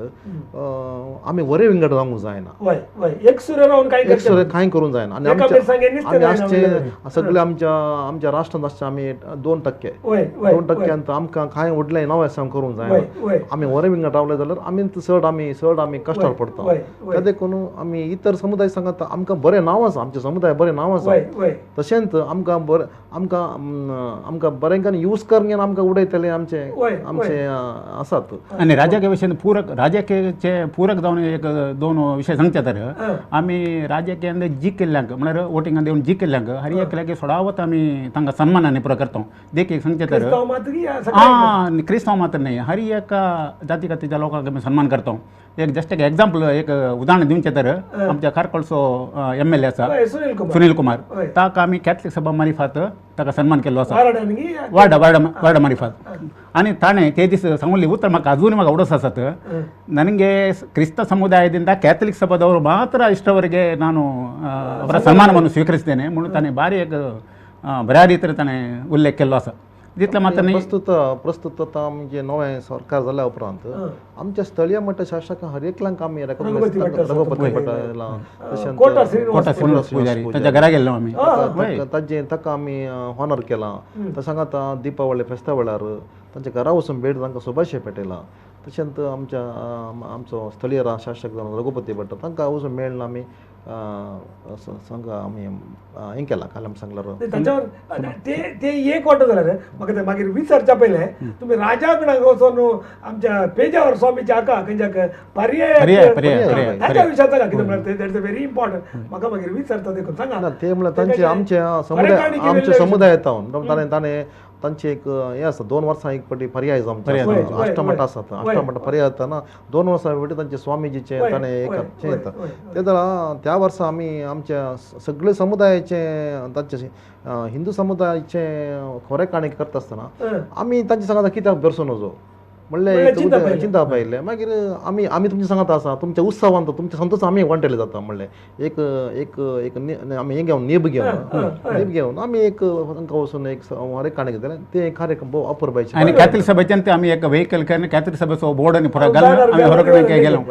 आमी वरे विंगड रावंक जायना, एकसुरे कांय करूंक जायना. आनी आमच्या आसचे सगळे आमच्या आमच्या राष्ट्रांत आसचे आमी 2% 2% आमकां कांय व्हडलें नांव आसा करूंक जायना. आमी वरे विंगड रावले जाल्यार आमी चड आमी चड आमी कश्टार पडटा. त्या देखून आमी इतर समुदाय सांगता आमकां बरें नांव आसा, आमचें समुदाय बरें नांव आसा. तशेंच आमकां बरें आमकां आमकां बरें यूज करून आमकां उडयतले आमचे आमचे आसात. आनी राजकीय विशयान पूरक राजकीयचे पूरक जावन एक दोन विशय सांगचे तर आमी राजकीयान जिखिल्ल्यांक म्हळ्यार वोटिंगान देवन जिखिल्ल्यांक हर एकल्याक सोडावत आमी तांकां सन्मानान पुरो करता. देखीक सांगचें तर आं क्रिस्तांव मात्र न्हय, हर एका जाती कातीच्या लोकांक आमी सन्मान करता. एक जस्ट एक एग्जाम्पल एक उदाहरण दिवचें तर आमच्या खारकोळचो MLA आसा सुनील कुमार, ताका आमी कॅथलीक सभा मारिफात ताका सन्मान केल्लो आसा वार्डा वार्डा वार्डा मारिफात. आनी ताणें ते दीस सांगली उतर म्हाका अजून म्हाका उडस आसात, ನನಗೆ ಕ್ರಿಸ್ತ ಸಮುದಾಯದಿಂದ ಕ್ಯಾಥಲಿಕ್ ಸಭಾದವರು ಮಾತ್ರ ಇಷ್ಟವರೆಗೆ ನಾನು ಅವರ ಸನ್ಮಾನವನ್ನು ಸ್ವೀಕರಿಸ್ತೇನೆ म्हणून ತಾನೇ ಭಾರಿ बऱ्या रीतीन ताणें उल्लेख केल्लो आसा. तितलें मात्र न्ही, प्रस्तुत प्रस्तुत आतां आमचें नवें सरकार जाल्या उपरांत आमच्या स्थळीय मट्ट शासक हर एकल्यांक आमी रघुपती भट तशेंच कोटा श्रीनिवास पुजारी तांच्या घरा गेल्लो आमी, ताजें ताका आमी हॉनर केलां. तशें आतां दिपावळी फेस्ता वेळार तांच्या घरा वचून भेट तांकां शुभाशय पेटयला. तशेंच आमच्या आमचो स्थळीय शासक रघुपती भट तांकां वचून मेळ्ळें आमी सांगा आमी हें केलां काल आमी सांगल्यार ताच्यावर ते ते एक वाटो जाल्यार म्हाका ते मागीर विचारच्या पयलें तुमी राजा कडेन वचून आमच्या पेजावर स्वामीच्या हाका खंयच्याक पर्याय ताच्या विशयान सांगा कितें म्हळ्यार that is very important. म्हाका मागीर विचारता देखून सांगा. ते म्हळ्यार तांचे आमच्या समुदाय आमच्या समुदायान ताणें ताणें तांचे एक हें आसा 2 वर्सां एक फावटी पर्याय आमचे अष्टमठ आसात, अष्टमठ पर्याय जाताना 2 वर्सां फावटी तांचे स्वामीजीचे ताणें एक येता ते जाल्यार त्या वर्सा आमी आमच्या सगळे समुदायाचे तांचे हिंदू समुदायाचे खोरे काणी करता आसतना आमी तांचे सांगता कित्याक बेरसून वचो म्हणलें चिंता पायलें. मागीर आमी आमी तुमच्या सांगता आसा तुमच्या उत्सवांत तुमच्या संतोष आमी वांटेले जाता म्हणलें एक एक एक आमी हें घेवन नेब घेवन नेब घेवन आमी एक तांकां वचून एक हर एक काणी घेतलें ते कार्यक्रम भोव अपुरबायचे. आनी कॅथलीक सभेच्यान ते आमी एक व्हेकल केलें, कॅथलीक सभेचो बोर्ड आनी पुरो घालून आमी हर कडेन गेलो.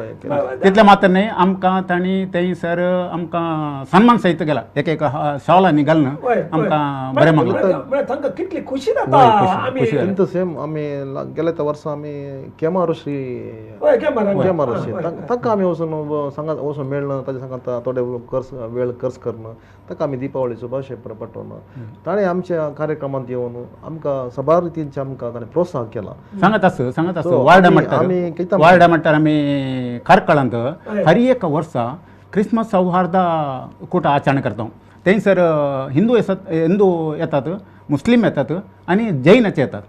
तितलें मात्र न्हय, आमकां तांणी थंयसर आमकां सन्मान सहित गेला, एक एक शॉल आनी घालून आमकां बरें मागलां. तांकां कितली खुशी जाता. सेम आमी गेल्या त्या वर्सा आमी केमार श्री केमार श्री ताका आमी वचून सांगा वचून मेळ्ळें ताच्या सांगात थोडे कर्स वेळ कर्स करून ताका आमी दिपावळी शुभाशय पाठोवन ताणें आमच्या कार्यक्रमांत येवन आमकां सबार रितीनचें आमकां ताणें प्रोत्साहन केलां. सांगत आसा सांगत आसा वार्डा म्हणटार वार्डा म्हणटार आमी कार्कळांत हर एक वर्सा क्रिसमस सौहार्द कूट आचरण करता. थंयसर हिंदू आसात, हिंदू येतात, मुस्लीम येतात आनी जैनाचे येतात.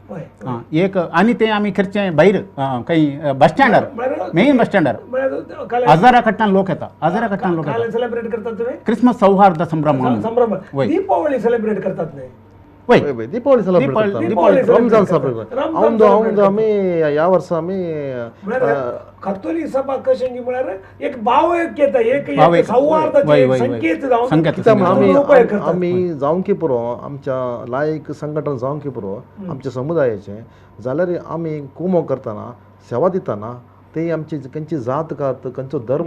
एक आनी ते आमी खर्चे भायर काही बस स्टँडार, मेन बस स्टँडार हजारा कडल्यान लोक येता, हजारा कडल्यान लोक येता. सेलिब्रेट करतात तुम्ही क्रिसमस सौहार्द संभ्रम, संभ्रम. दीपावली सेलिब्रेट करतात न्ही? वय दीपावली सेलिब्रेट करतात, रमजान सेलिब्रेट करतात. आमी ह्या वर्सा आमी कथोलिक सभा कशें म्हळ्यार एक भाव एक येता, एक सौहार्दाचे संकेत जावन आमी जावंक पुरो आमच्या लायक संघटन जावंक पुरो आमच्या समुदायाचें जाल्यार आमी कुमो करतना सेवा दितना ते आमची खंयची जात कात खंयचो धर्म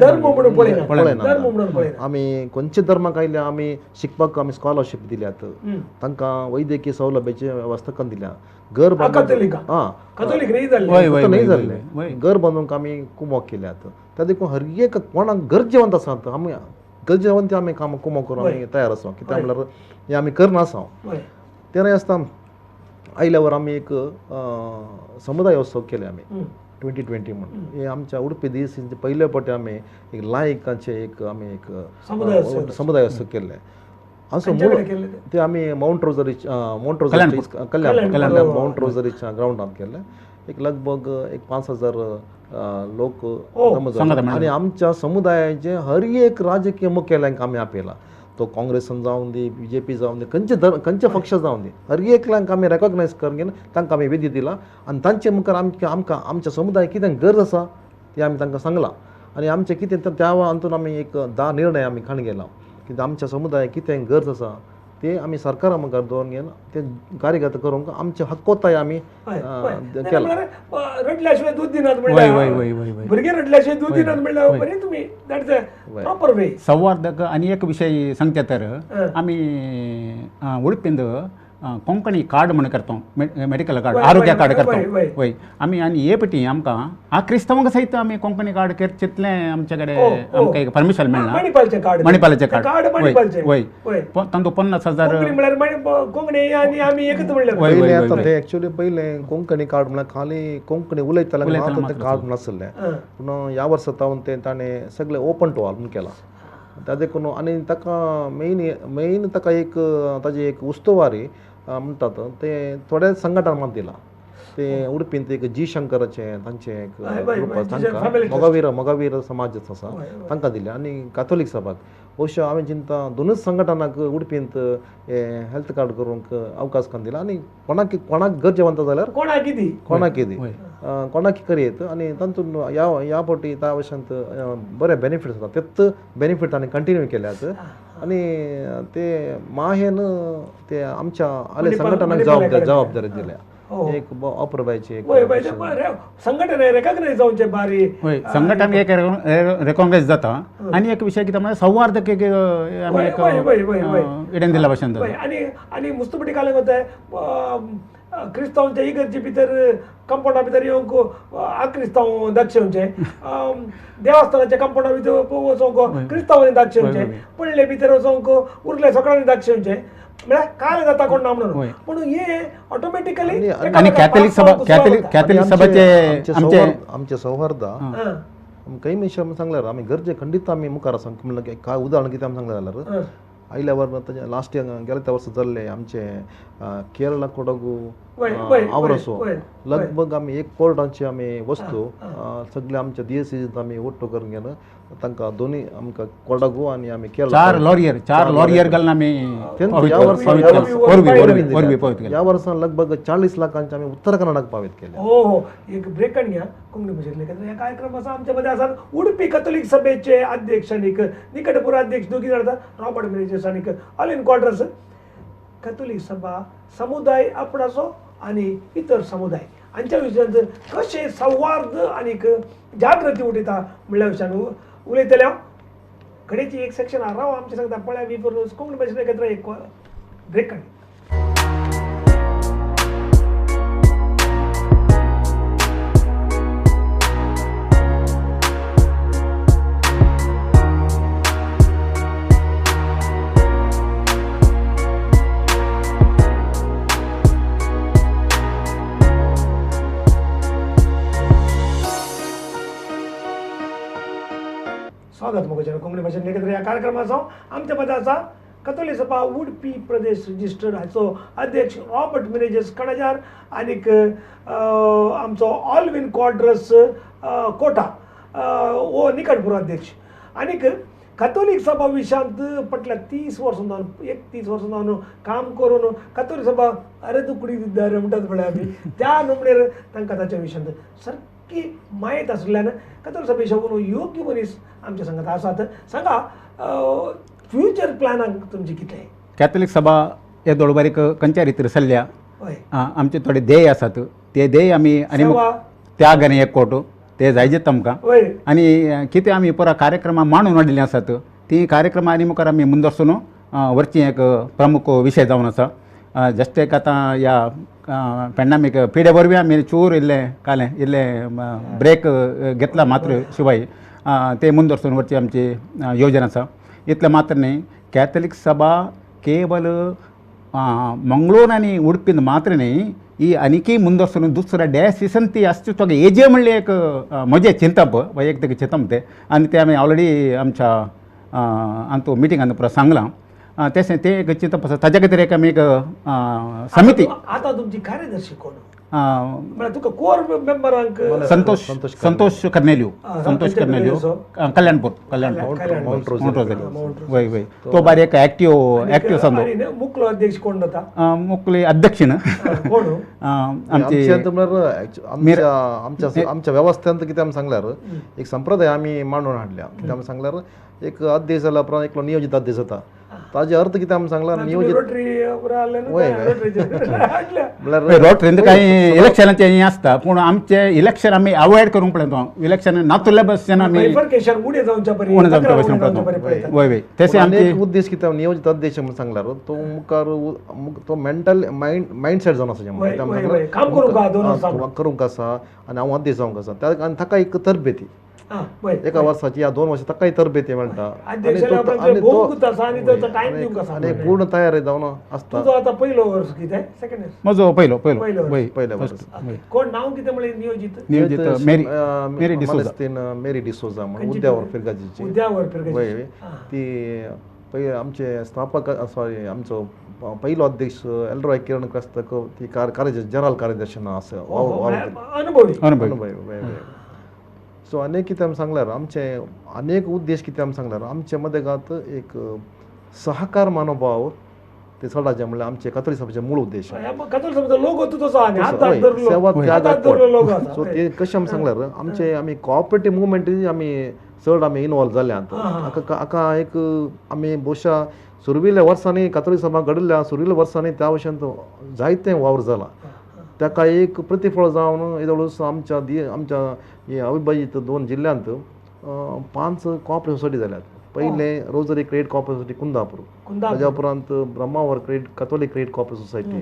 पळयना. आमी खंयच्या धर्माक आयल्या आमी शिकपाक आमी स्कॉलरशीप दिल्यात तांकां, वैद्यकीय सौलभ्याची वेवस्था करून दिल्या. घर बांदून न्ही जाल्लें घर बांदूंक आमी कुमोक केल्यात. त्या देखून हर एक कोणाक गरजेवंत आसात आमी गरजेवंत आमी काम कुमोक करून आमी तयार आसा. कित्याक म्हणल्यार हें आमी करना आसा. तें आसता आयल्यावर आमी एक समुदाय उत्सव केले आमी 2020 म्हणून. हे आमच्या उडपी दीस पयले फावटी आमी एक लायकांचे एक आमी एक समुदाय उत्सव केल्ले. असो ते आमी मावंट रोजरी, मावंट रोजरी कल्याण मावंट रोजरीच्या ग्रावंडांत केल्ले. एक लगभग एक 5,000 लोक आनी आमच्या समुदायाचे हर एक राजकीय मुखेल्यांक आमी आपयला. तो काँग्रेसान जावन दी, बीजेपी जावन दी, खंयचे खंयचे पक्ष जावन दी, हर एकल्यांक आमी रेकॉग्नायज करून तांकां आमी विधी दिला आनी तांचे मुखार आमकां आमच्या समुदाय कितें गरज आसा ती आमी तांकां सांगलां. आनी आमचें कितें त्या हातून आमी एक 10 निर्णय आमी काडून गेला की आमच्या समुदायाक कितें गरज आसा ते आमी सरकारा मुखार दवरून घेवन ते कार्यगत करूंक आमचे हक्कोताय आमी केला. रडल्या शिवाय दूध दिनात म्हणल्यार भुरगे रडल्या शिवाय दूध दिनात म्हणल्यार बरें तुमी that's a proper वे. संवादक आनी एक विशय सांगचे तर आमी उडपींत कोंकणी कार्ड म्हण करता, मेडिकल कार्ड, आरोग्य कार्ड करता वय आमी. आनी हे पटी आमकां आ क्रिस्तांवांक सयत आमी कोंकणी कार्ड करचेतलें आमचे कडेन आमकां एक परमिशन मेळना. मणिपालचें कार्ड, मणिपालाचें कार्ड वय तांतूं 50,000 कोंकणी आनी आमी एकच म्हणलें. पयलें आतां तें एक्चुअली पयलें कोंकणी कार्ड म्हणल्यार खाली कोंकणी उलयताले आतां तें कार्ड नासलें. पूण ह्या वर्सा तावन तें ताणें सगळें ओपन टू ऑल म्हूण केलां. त्या देखून आनी ताका मेन मेन ताका एक ताजी एक उस्तवारी म्हणटात ते थोडे संघटन मात दिलां. ते उडपींत एक जी शंकराचें तांचें एक ग्रुप आसा तांकां मोगावीर, मोगावीर समाज आसा तांकां दिलें. आनी काथोलीक सभाक बहुशा हांवें चिंता दोनूच संघटनाक उडपींत हेल्थ कार्ड करूंक अवकाश करून दिला. आनी कोणाक कोणाक गरजेवंत जाल्यार कोणाक दी, कोणाक दी, कोणाक करयेत. आनी तातूंत ह्या ह्या फावटी त्या वर्सांत बरे बेनिफिट्स जाता तेच बेनिफीट ताणें कंटिन्यू केल्यात. आनी ते माहेन ते आमच्या आले संघटनाक जबाबदारी जबाबदारी दिल्या. एक अप्रबायची संघटन रेकॉग्नायज जावचे बारी संघटन एक रेकॉग्नायज जाता. आनी एक विशय कितें म्हळ्यार सौहार्द एक आमी एक इडेन दिल्या भशेन जाता. आनी आनी मुस्तपटी कालें वता क्रिस्तांवच्या इगर्जे भितर कंपाउंडा भितर येवंक आक्रिस्तांव दाक्षेवचे, देवस्थानाच्या कंपाउंडा भितर वचोंक क्रिस्तांवांनी दाक्षेवचे, पडले भितर वचोंक उरले सगळ्यांनी दाक्षेवचे, म्हळ्यार काल जाता कोण ना म्हणून. पूण हे ऑटोमॅटिकली आनी कॅथलिक सभा, कॅथलिक सभाचे आमचे आमचे सौहार्द काही मनशां सांगल्यार आमी गरजे खंडीत आमी मुखार आसा. म्हणल्यार काय उदाहरण कितें आमी सांगलें जाल्यार आयल्यावर लास्ट इयर गेल्या त्या वर्सा जाल्ले आमचे केरळा कोडगू आवरसो लगभग आमी 1 कोरडांची आमी वस्तू सगळे आमच्या डीएससीत आमी ಒಟ್ಟು करून घेवन तांकां दोनी आमकां कोडगू आनी आमी केरळा 4 लॉरियर घालून आमी ह्या वर्सा लगभग 40 लाखांचे आमी उत्तर कन्नडाक पावयत केले. हो हो एक ब्रेक घ्या कोंकणी भाशेंतले ह्या कार्यक्रम आसा आमच्या मध्ये आसा उडपी कथोलीक सभेचे अध्यक्ष आनी निकटपूर अध्यक्ष दोगी जाण आसा रॉबर्ट मिनेझीस आनी ऑलिन क्वाड्रस. कथोलीक सभा समुदाय आपणाचो आनी इतर समुदाय हांच्या विशयांत कशें सौहार्द आनी जागृती उठयता म्हणल्या विशयान उलयतले हांव. घडयेची एक सेक्शन राव आमचे सांगता पळया वी फोर न्यूज कोंकणी भाशेन एकत्र एक ब्रेक काड. स्वागत मोगोचें कोंकणी भाशेन एकत्र ह्या कार्यक्रमाचो आमच्या मदीं आसा कथोलीक सभा उडपी प्रदेश रजिस्टर्ड हाचो अध्यक्ष रॉबर्ट मिनेजस कडाजार आनीक आमचो ऑल्विन क्वाड्रस कोटा हो निकटपूर्व अध्यक्ष. आनीक कथोलीक सभा विशयांत फाटल्या 30 वर्सां जावन 31 वर्सां जावन काम करून कथोलीक सभा अरे तुकडी दिद्दार म्हणटात पळय आमी त्या नमणेर तांकां ताच्या विशयांत सारकी म्हायत आशिल्ल्यान कथोलीक सभा विशयान योग्य मनीस आमच्या संगात आसात. सांगा फ्युचर प्लॅनाक तुमचे कितें? कॅथोलीक सभा हे दोळबारीक खंयच्या रितीर चल्ल्या, आमचे थोडे ध्येय आसात, ते ध्येय आमी आनी त्याग आनी एकवट ते जायजेत आमकां. आनी कितें आमी पुरा कार्यक्रमां मांडून हाडिल्लीं आसात ती कार्यक्रमां आनी मुखार आमी मुंदरसून व्हरची एक प्रमुख विशय जावन आसा. जस्ट एक आतां ह्या पेंडॅमीक पिडे वरवीं आमी चूर इल्लें कालें इल्लें ब्रेक घेतला मात्र शिवाय ते मुंदरसून व्हरची आमची योजना आसा. इतलें मात्र न्ही, कॅथोलीक सभा केवल मंगळूर आनी उडपीन मात्र न्ही, ही आनीकय मुंदरसून दुसऱ्या डायसिसन ती अस्तित्वाक येजे म्हणलें एक म्हजें चिंतप वैयक्तीक चिंतप तें. आनी तें आमी ऑलरेडी आमच्या आमचो मिटिंगान पुरा सांगलां. तशें तें एक चिंतप आसा. ताज्या खातीर एक आमी एक समिती. आतां तुमची कार्यदर्शी कोण? तुका कोर मेंबरांक संतोष संतोष कर्नेलियो, संतोष कर्नेलियो कल्याणपूर, कल्याणपूर माउंट रोजरी. वय वय तो बारी एक एक्टिव एक्टिव संदो. मुखलो अध्यक्ष कोण जाता? मुखले अध्यक्ष ना कोण आमचे आमच्या आमच्या वेवस्थेंत कितें आमी सांगल्यार एक संप्रदाय आमी मांडून हाडल्या. कितें आमी सांगल्यार एक अध्यक्ष जाल्या उपरांत एकलो नियोजीत अध्यक्ष जाता. ताजे अर्थ कितें आमी सांगला नियोजीत रोटरींत कांय इलेक्शनाचें हें आसता, पूण आमचें इलेक्शन आमी अवॉयड करूंक पळयता. इलेक्शन नातुल्ल्या भशेन आमी उणें जावच्या भशेन पळयता. वय वय तशें आमचे उद्देश कितें नियोजीत अध्यक्ष म्हणून सांगल्यार तो मुखार तो मेंटल मायंडसेट जावन आसा, करूंक आसा आनी हांव अध्यक्ष जावंक आसा आनी ताका एक तरबेती एका वर्साची या 2 वर्सां ताकाय तरबेती मेळटा आनी पूर्ण तयारी जावन आसता. म्हजो पयलो पयलो पयले वर्स कोण नांव कितें म्हणलें नियोजीत? नियोजीत मेरी डिसोजा, मेरी डिसोजा म्हणून उद्यावर फिरगाजीची. उद्यावर फिरगाजी ती पयले आमचे स्थापक सॉरी आमचो पयलो अध्यक्ष एलरॉय किरण क्रास्तक ती कार्य जनरल कार्यदर्शी आसा, अनुभवी अनुभवी. सो अनेक कितें आमी सांगल्यार आमचे अनेक उद्देश कितें आमी सांगल्यार आमचे मदेगात एक सहकार मनोभाव ते चडाचे म्हणल्यार आमचे कथोलीक सभेचे मूळ उद्देश. सेवा त्याग. सो ते कशें आमी सांगल्यार आमचे आमी कॉपरेटीव मुवमेंट आमी चड आमी इनवॉल्व जाल्यात. हाका एक आमी भोवशा सुरविल्ल्या वर्सांनी कथोलीक सभा घडिल्ल्या सुरविल्ल्या वर्सांनी त्या भशेन जायते वावर जाला. ताका एक प्रतिफळ जावन येदोळूच आमच्या आमच्या अविभाजीत 2 जिल्ल्यांत 5 कॉपरेटिव सोसायटी जाल्यात. पयलें rosary credit cooperative society Kundapur, ताज्या उपरांत Brahmavar credit Catholic credit cooperative society,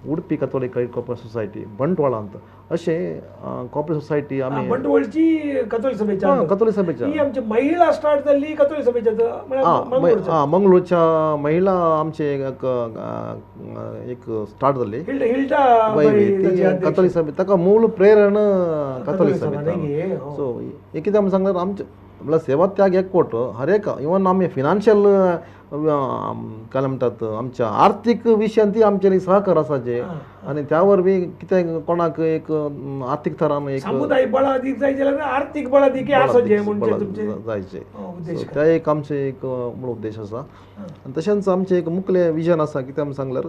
Udupi Catholic credit cooperative society बंटवाळांत, अशें कॉपरेटिव सोसायटी आमी बंटवाळची कथोलीक सभेच्या कथोलीक सभेच्या ही आमची महिला स्टार्ट जाल्ली कथोलीक सभेच्या मंगळूरच्या महिला आमचे एक स्टार्ट जाल्ली कथोलीक सभे. ताका मूळ प्रेरण कथोलीक सभे. सो एक कितें आमी सांगल्यार आमचे म्हणल्यार सेवा त्याग एकवट हर एक इवन आमी फिनान्शियल काय म्हणटात आमच्या आर्थीक विशयांत आमचे सहकार आसाचे आनी त्या वरवीं कितें कोणाक एक आर्थीक थरान एक समुदाय बळादीक जाय जाल्यार आर्थीक बळादीक आसचे जायचे. त्या एक आमचें एक मूळ उद्देश आसा. आनी तशेंच आमचें एक मुखलें विजन आसा कितें आमी सांगल्यार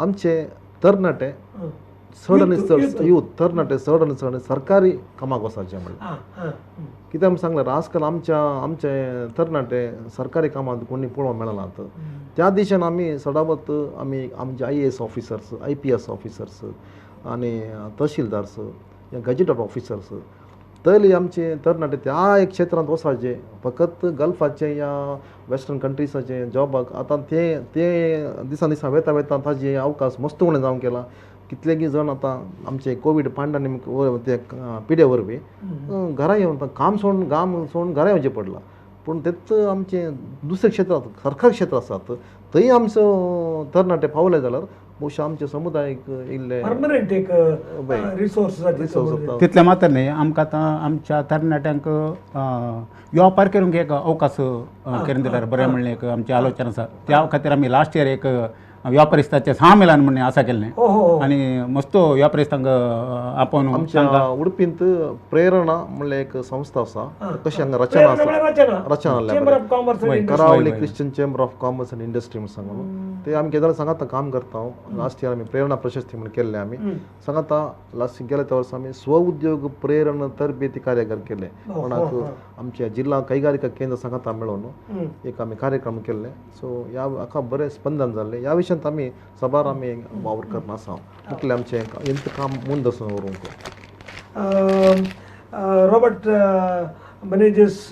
आमचे तरणाटे चड आनी चड यूथ तरणाटे चड आनी चड सरकारी कामाक वचपाचें म्हणल्यार कितें आमी सांगल्यार आजकाल आमच्या आमचे तरणाटे सरकारी कामांत कोणी पळोवंक मेळनात. त्या दिशेन आमी सदांच आमी आमचे IAS officers, IPS officers आनी तहसीलदार्स, गजेटेड ऑफिसर्स तरी आमचे तरणाटे त्या एक क्षेत्रांत वचपाचे. फकत गल्फाचे या वेस्टर्न कंट्रीसाचे जॉबाक आतां ते ते दिसान दिसा वेता वेता ताजे अवकाश मस्त उणें जावंक केला. कितलेगी जण आतां आमचे कोवीड पांडॅमीक ते पिडे वरवीं घरा येवन काम सोडून गांव सोडून घरा येवचें पडलां. पूण तेच आमचे दुसरे क्षेत्रांत सरकारी क्षेत्र आसात थंय आमचो तरणाटे पावले जाल्यार बहुशा आमच्या समुदायक इल्ले परमनंट एक रिसोर्स जाता. तितलें मात्र न्ही, आमकां आतां आमच्या तरणाट्यांक वेपार करूंक एक अवकाश करून दिल्यार बरें म्हणलें एक आमची आलोचना आसा. त्या खातीर आमी लास्ट इयर एक व्यापारिस्ताचें संमेलन म्हणून आसा केल्लें आनी मस्त व्यापारिस्तांक आपोवन आमच्या उडपींत प्रेरणा म्हणल्यार एक संस्था आसा, कशी हांगा रचना आसा, रचना Karavali Christian chamber of commerce and industry म्हणून सांगून ते आमी केदार सांगाता काम करता. लास्ट इयर आमी प्रेरणा प्रशस्ती म्हणून केल्लें आमी सांगाता. लास्ट गेल्या त्या वर्सा आमी स्व उद्योग प्रेरणा तरबेती कार्यागार केले कोणाक आमच्या जिल्हा कैगारिका केंद्र सांगाता मेळोवन एक आमी कार्यक्रम केल्ले. सो ह्या हाका बरें स्पंदन जाल्लें. ह्या विशयांत आमी सबार आमी वावर करना आसा मुखले आमचें हेंच काम मुंद आसून व्हरूंक. रॉबर्ट मनेजस,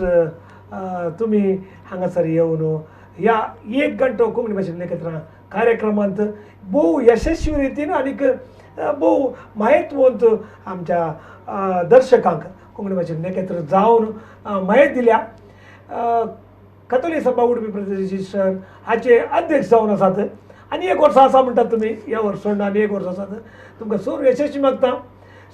तुमी हांगासर येवन ह्या एक घंटो कोंकणी भाशेन एकत्र कार्यक्रमांत भोव यशस्वी रितीन आनीक भोव म्हत्ववंत आमच्या दर्शकांक कोंकणी भाशेन एकत्र जावन म्हायती दिल्या. कथोलीक सभा उडपी प्रदेश हाचे अध्यक्ष जावन आसात आनी एक वर्स आसा म्हणटात तुमी, ह्या वर्स सोडून आनी एक वर्स आसात. तुमकां सोर यशस्वी मागता,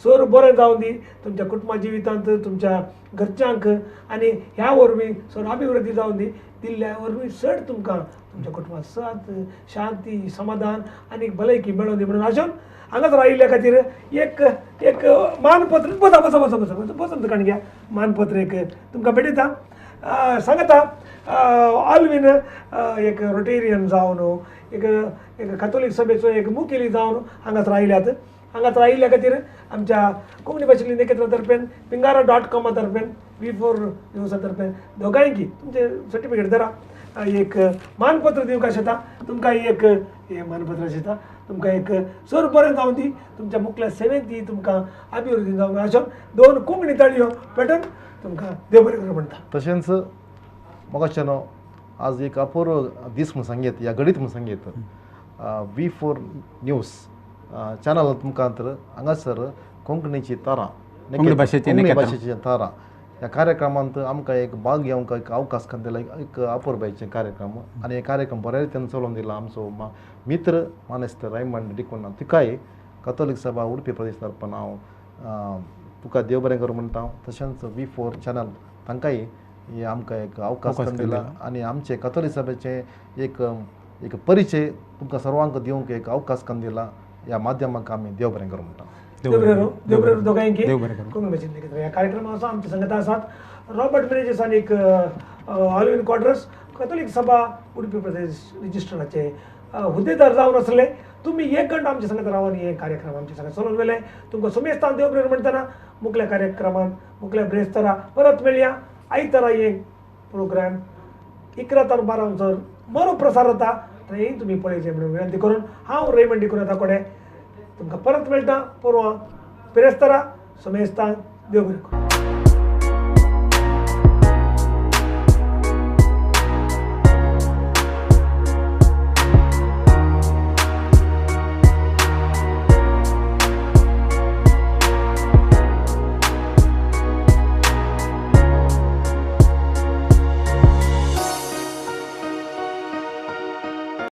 सोर बरें जावन दी तुमच्या कुटुंबा जिवितांत, तुमच्या घरच्यांक, आनी ह्या वरवीं सोर अभिवृद्धी जावन दी. दिल्ल्या वरवीं चड तुमकां तुमच्या कुटुंबात सात शांती समाधान आनी भलायकी मेळोवन दी म्हणून आशेन हांगाच राविल्ल्या खातीर एक एक मानपत्र बसा बसा बसा बसा बसा बसून तुका घ्या मानपत्र एक तुमकां भेटयता. सांगता ऑलवीन एक रोटेरियन जावन एक एक कथोलीक सभेचो एक मुखेली जावन हांगाच रायल्यात. हांगाच रायिल्ल्या खातीर आमच्या कोंकणी भाशेंतली नेकेत्रा तर्फेन, पिंगारा डॉट कॉमा तर्फेन, V4 न्यूजा तर्फेन दोगांयकी तुमचें सर्टिफिकेट धरा एक मानपत्र दिवंक आशेता. तुमकां एक हें मानपत्र आशेता, तुमकां एक सर बरें जावन दी, तुमच्या मुखल्या सेवेंत दी, तुमकां अभिवृद्धी जावंक आशेन दोन कोंकणी ताळयो पेटून तुमकां देव बरें करूं म्हणटा. तशेंच म्हाका न्हू आज एक अपूर्व दीस म्हूण सांगयत, ह्या घडीत म्हूण सांगयत, V4 news channel तुमकां तर हांगासर कोंकणीची तारां, कोंकणी भाशेची तारां ह्या कार्यक्रमांत आमकां एक भाग घेवंक एक अवकाश दिला, एक अपुरबायेचे कार्यक्रम. आनी हे कार्यक्रम बऱ्या रितीन चलोवन दिला आमचो मित्र मानेस्त रायमंड डिकोना, तिकाय कथोलीक सभा उडपी प्रदेश तर्फान हांव तुका देव बरें करूं म्हणटा. तशेंच V4 channel तांकांय हे आमकां एक अवकाश दिला आनी आमचे कथोलीक सभेचे एक एक परिचय तुमकां सर्वांक दिवंक एक अवकाश दिला. ह्या माध्यमाक आमी देव बरें करूं म्हणटा. देव बरें दोगांयकी कोंकणी भाशेंतले ह्या कार्यक्रमाचो आसा आमच्या संगता आसात रॉबर्ट मिनेजीस आनी ऑलवीन क्वाड्रस, कथोलीक सभा उडपी प्रदेश रजिस्टराचे हुद्देदार जावन आसले. तुमी एक घंटा आमच्या संगत रावन हे कार्यक्रम आमच्या संगत चलोवन व्हेले. तुमकां सुमेस्तान देव बरें म्हणटना मुखल्या कार्यक्रमान मुखल्या ब्रेस्तारा परत मेळया. आयतारा हे प्रोग्राम 11 ते 12 सर बरो प्रसार जाता, थंय तुमी पळयचें म्हणून विनंती करून हांव रेमंड डिकुन्हा कोडे तुमकां परत मेळटा परवा बिरेस्तारा. सुमेस्तान देव बरें करूं.